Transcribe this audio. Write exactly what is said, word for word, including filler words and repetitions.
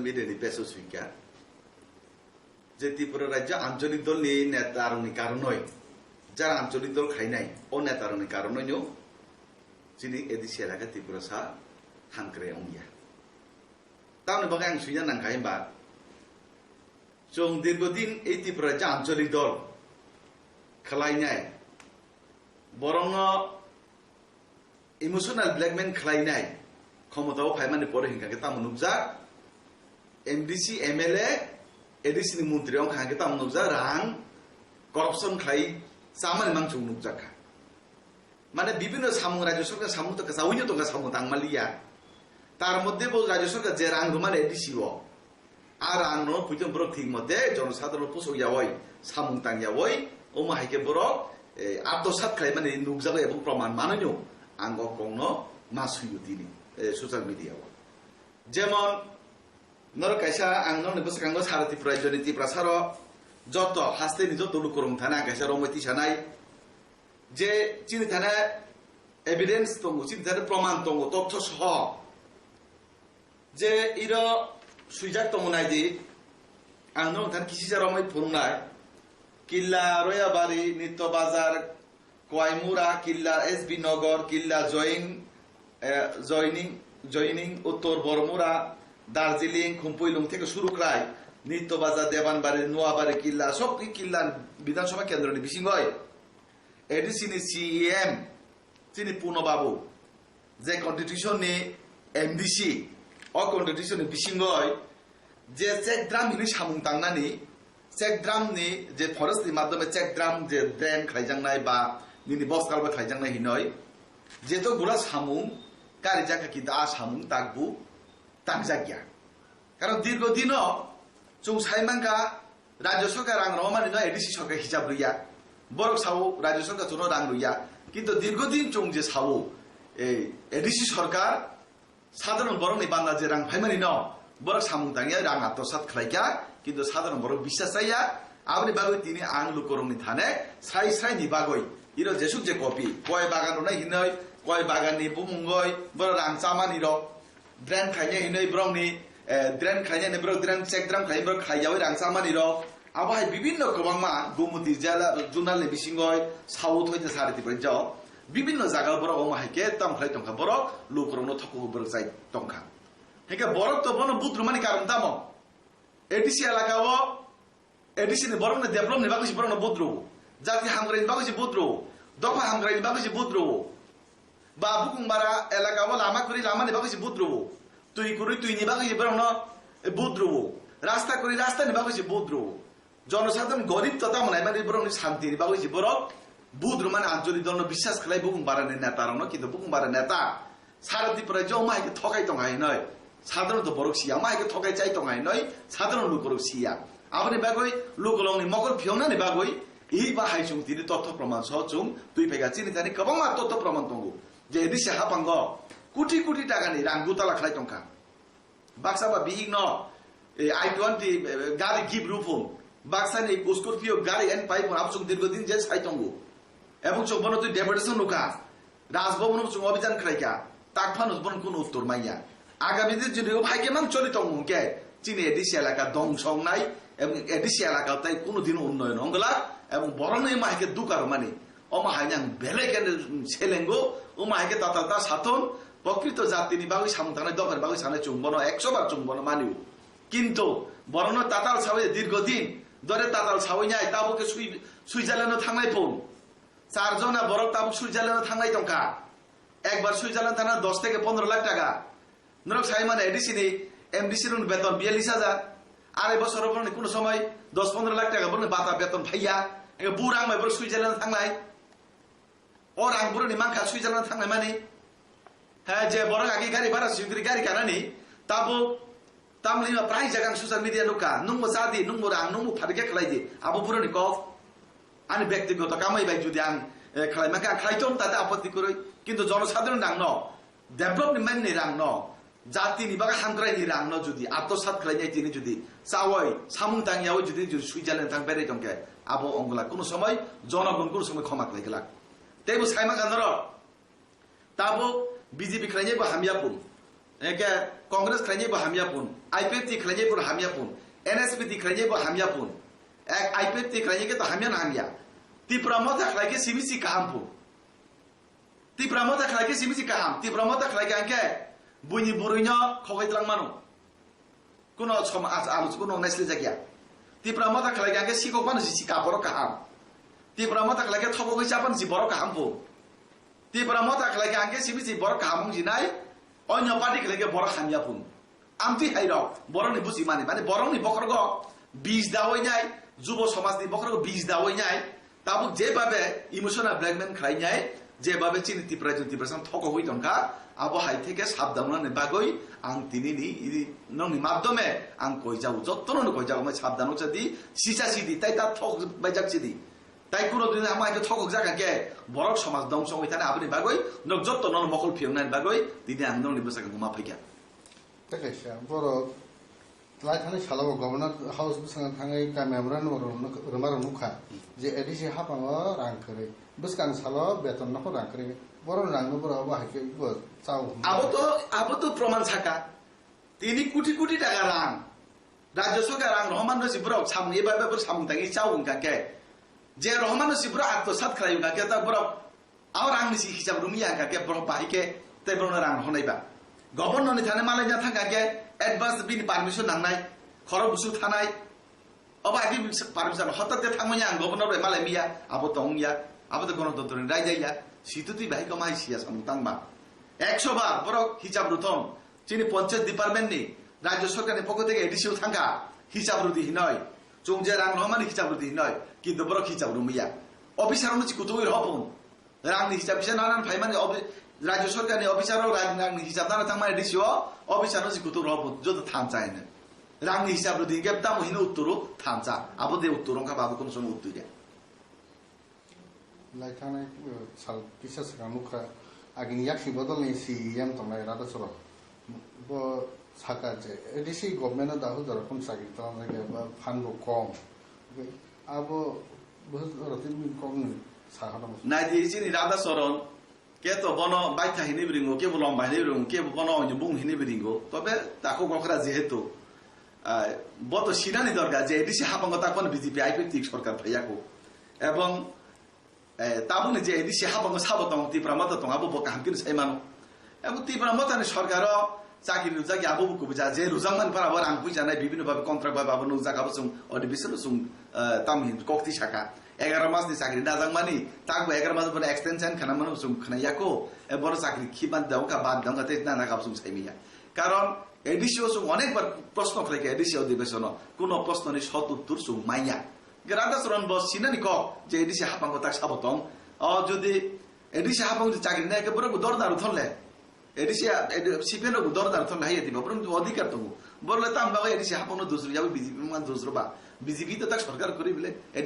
Bidini peso swikha je Tripura rajya ancholik dolni netarokni karonoi, jara ancholik dol khainai o netarokni karonoino chini A D C elaka Tripura sa hamkrai wngya. Tamoni bagwi ang swina nangkha himba, chwng dirghodin ei Tripura rajya ancholik dol khlainai, borokno emotional blackmail khlainai khomotao phaimani pore hinkha khe tamo nukjak, M D C, M L A, A D C ni montri wngkha khe tamo nukjak, rang corruption khlai chamani mangchung nukjak kha. Mane bibinno samung rajya sarkar samung to kwchawino tongkha, samung tangmaliya. Tar moddhe bo rajya sarkar je rang rwmani A D C o, a rang no puitong borok thik mote jonosadharon pusok yawi, samung tang yawi, omo hai khe borok, eh, atmosat khlaimani nukjago ebong proman manwino ang o kokno ma suiyo tini, eh, social media o. Jemon norok kaisa ang nokni bwskango sara Tripura rajyoni Tiprasarok joto hasteni joto lukurok thana kaisa romwi tisanai je chini thana evidence tongo, chini thana proman tongo, totho soho. Je iro swijak tongo naidi, ang nokni thani kisisa romwi phunuknai. Killa Royabari, Nitto Bazar, Koimura, Killa S B Nogor, Killa Join, eh, Joining, Joining, Uttor Bormura, Darjeeling, Khumpui Lung theke suru khlai, Nitto Bazar, Debanbari, Noabari, Killa, sokni Killa Bidhan Sabha kendroni bisingoi A D C ni C E M, chini Puno Babu, je constitution ni M D C, o constitution ni bisingoi je check dam hini samung tangnani, check dam ni je forest ni madhyome check dam je drain khlaijaknai ba nini boskal ba khlaijaknai hinoi, jeto gula samung karijak kha kintu a samung takbu takjakya. Karon dirgo dino chwng sai mankha, Rajya sarkar rang rwmani no A D C sarkar hisab rwya. Borok sao Rajya sarkar chwngno rang rwya. Kintu dirgo din chwng je sao, eh, A D C sarkar sadharon borokni banda je rang phaimani no borok samung tangya, rang atmosat khlaikha, kintu sadharon borok bisas chaya. Aboni bagwi tini ang lukurokni thane sai saini bagwi iro jesuk je kopi koi bagan rwnai hinoi, koi baganni bumungoi borok rang chamani rok. Drain khainai hinwi borokni, eh, drain khainai hinwi borok drain check dam khainai borok khaiyawi rang chamani rok. Abo hai bibinno kwbangma Gumoti jela, zonal ni bisingoi, South hoite sari Tripura jao. Bibinno jaga borok omo hai khe tamo khlai tongkha borok, lukurokno thokgo borok chai tongkha. Hingkhe borok to bono budrumani karon tamo? A D C elaka o A D C ni borokno develop ni bagwi se borokno budro. Jati hamkrai ni bagwi se budro. Dopha hamkrai ni bagwi se budro. Ba bukung bara elaka o lama kwrwi lama ni bagwi se budro. Twi kwrwi twi ni bagwi se borokno budro. Rasta kwrwi rasta ni bagwi se budro. Jonosadharon gorib to tamo naimani borokni santi ni bagwi se borok budro mani anjoli dolno biswas khlai bukung bara ni neta rokno, kintu bukung bara neta Sara Tripura je omo hai khe thokai tong hai noi. Sadharon to borok siya, omo hai khe thokai chai tong hai noi. Sadharon lukurok siya. Aboni bagwi lukulokni mokol phiyongnani bagwi ih ba hai chwng tini totho proman so chwng twi phaikha. Chini thani kwbangma totho proman tongo. Je A D C hapango kuti kuti takani rang gutala khlai tongkha. Baksa ba bihik no, eh, I twenty, eh, gari gift rw phung. Baksa ni Scorpio gari en pai phung. Abo chwng dirgo din je sai tongo. Ebong chwng bono twi deputation nukha. Raj Bhavan o chwng obijan khlaikha, tak phano bono kunu uttor manya. Agami din jodi o hai khe mang choli tongo hwnkhe, chini A D C elaka dongso wngnai, ebong A D C elaka tai kunu din unnoyon wnglak, ebong borokno ema hai khe duka rwmani. Omo hai ang belai khe selengo, omo hai khe tatal ta sathon, prokrito jatini bagwi samung tangnai, dophani bagwi sanai chwng bono ekso bar chwng bono manio. Kintu borokno tatal sawi dirgo din, dore tatal sawi nai, tabuk khe Swi-, Switzerland o thangnai phung. Char jona borok tabuk Switzerland o thangnai tongkha. Ekbar Switzerland thangna dos theke pondro lakh taka. Norok sai mano A D C ni M D C rokni beton biyallis hajar. Arai bosoro borokni kuno somoi dos pondro lakh taka borokni bata beton phaiya. Eke bu rang bai borok Switzerland thangnai. O rang borokni mankha Switzerland thangnai mani. He, je borok agi gari bhara swi gari kanani, tabuk tamni ma prai jaga ang social media nukha, nungbo cha di, nungbo rang, nungbo pharikhe khlai di, abo borokni kok. Ani bektigoto kamai bai jodi ang, eh, khlai mankha, ang khlai tong tate apotti kwrwi. Kintu jonosadharon rangno, development ni rangno, jatini bagwi hamkraini rangno jodi atmosat khlainai tini jodi chawai, samung tangyawi jodi, jodi Switzerland thang berai tongkhe, abo ongla kuno somoi jonogon kuno somoi khoma khlai glak. Teibo sai mankha norok, Tabuk B J P khlainai bo hamya pung. Eke Congress khlainai bo hamya pun, I P F T khlainai bo hamya pun, N S P T khlainai bo hamya pun. Ek I P F T khlainai ke to hamya na hamya. Tipra Motha khlai ke simi si kaham pun. Tipra Motha khlai ke simi si kaham. Tipra Motha khlai ke angke buini burui no khokai tlang mano. Kuno som-, as-, alo kuno naisle jakya. Tipra Motha khlai ke angke sikok mano si si ka borok kaham. Tipra Motha khlai ke thobok wi chapan si borok kaham pun. Tipra Motha khlai khe ang khe simi si borok kaham wng jinai, onyo party khlai khe borok hamya phun. Amtwi hai rok, borokni buji mani, mani borokni bokhorogo bij dawi nai, jubo somajni bokhorogo bij dawi nai, tabuk jebabe emotional blackmail khlai nai, jebabe chini Tipra Jyoti Tipra sang thokogwi tongkha, abo hai theke sabdan wngnani bagwi ang tini ni, ini nongni madhyome ang koijago, jottono no koijago, mai sabdan wngsa di, sisa sidi, tai ta thok baijak sidi. Tai kuro dini ama khe thokok jak khe borok somaj dongso wngwi thani aboni bagwi nok jotto nono mokol phiyoknani bagwi dini ang nokni bwsakhe huma phaikha. Tei kaisa borok lai thani salo governor house bwskango thangwi ta memorandum rwma rwma rw nukha je A D C hapango rang kwrwi bwskang salo beton nokho rang kwrwi borok rang no borok abo hai khe bo chao hwnwi. Abo to, abo to proman saka. Tini kuti kuti taka rang. Rajya sorkar rang rohorman no si borok samung eba eba borok samung tangwi chao wngkha khe. Je rohorman no si borok atmosat khlai wngkha khe ta borok abo rang ni si hisab rwmya wngkha khe borok bahai khe tei borok no rang rohornai ba. Governor ni thani malai na thangkha khe advance bini permission nangnai. Khorok busu thanai. Obo agi permission hotak te thangmani ang governor bai malai miya, abo tong ya, abo to gonotontro ni raida ya, situ twi bahai kama hai siya samung tangma. Ekso bar borok hisab ruthong, chini panchayat department ni, rajya sorkar ni pokho theke A D C o thangkha, hisab rudi hinoi, chwng je rang rohormani hisab rudi hinoi, kintu borok hisab rumiya. Officer no chikutugwi rohopung. Rangni hisab kisa nanan phaimani obi-, Rajya Sorkarni officer rok rang-, rangni hisab nana thangmani D C o officer no si kutuk rok bo joto thansa hino. Rangni hisab rwdi hinkhe tamo hino uttoro thansa. Abo de uttoro wngkha ba abo kono sono uttor ya. Lai thangnai, uh, sal kisa swkang nukha agini yaksi bodolni C E M tongnai Radha Soron. Bo saka je A D C government o dahul jora khum chakri tong jagya ba phan bo kom. Abo bo roti mi kom ni sakha tong. Naidi chini Radha Soron. Kebo bono baitha hinwi bwrwngo, kebo lomba hinwi bwrwngo, kebo bono onyo bung hinwi bwrwngo. Tobe takhuk okra jehetu, ah, bo to sinani dorkar je A D C haphango ta kono B J P I P F T sorkar phaiyaku. Ebong, eh, tabukni je A D C haphango sabo tong, Tipra Motha tong, abo bo kaham khe sai mano. Ebong Tipra Mothani sorkaro chakri rwjak ya, abo bo kubui ja, je rwjak man phara bo rang puisa nai, bibhinno bhabe contract bhabe abo nukjak, abo chwng odibisonno chwng, eh, tamhin kokti saka. Egaroh masni chakri najakmani, takbo egaroh mas bono extension khanamano chwng khna yako, e bono chakri khiban dongkha, bad dongkha, tei nana kabo chwng saimanya. Karon A D C o chwng onek bar proshno khlaikha, A D C odibeshono kuno proshnoni sot uttor chwng manya. Radha Soron bo sinani kok je A D C haphango tak sabo tong. O jodi A D C haphango chakri nai khe borok dorna ruthon le. A D C, A D C, C P M rok dor dar thon hai diba, borok ni odhikar tongo. Borok le tam bagwi A D C hapang no dusro yawi B J P man dusro ba. B J P to tak sorkar kori bile, A D C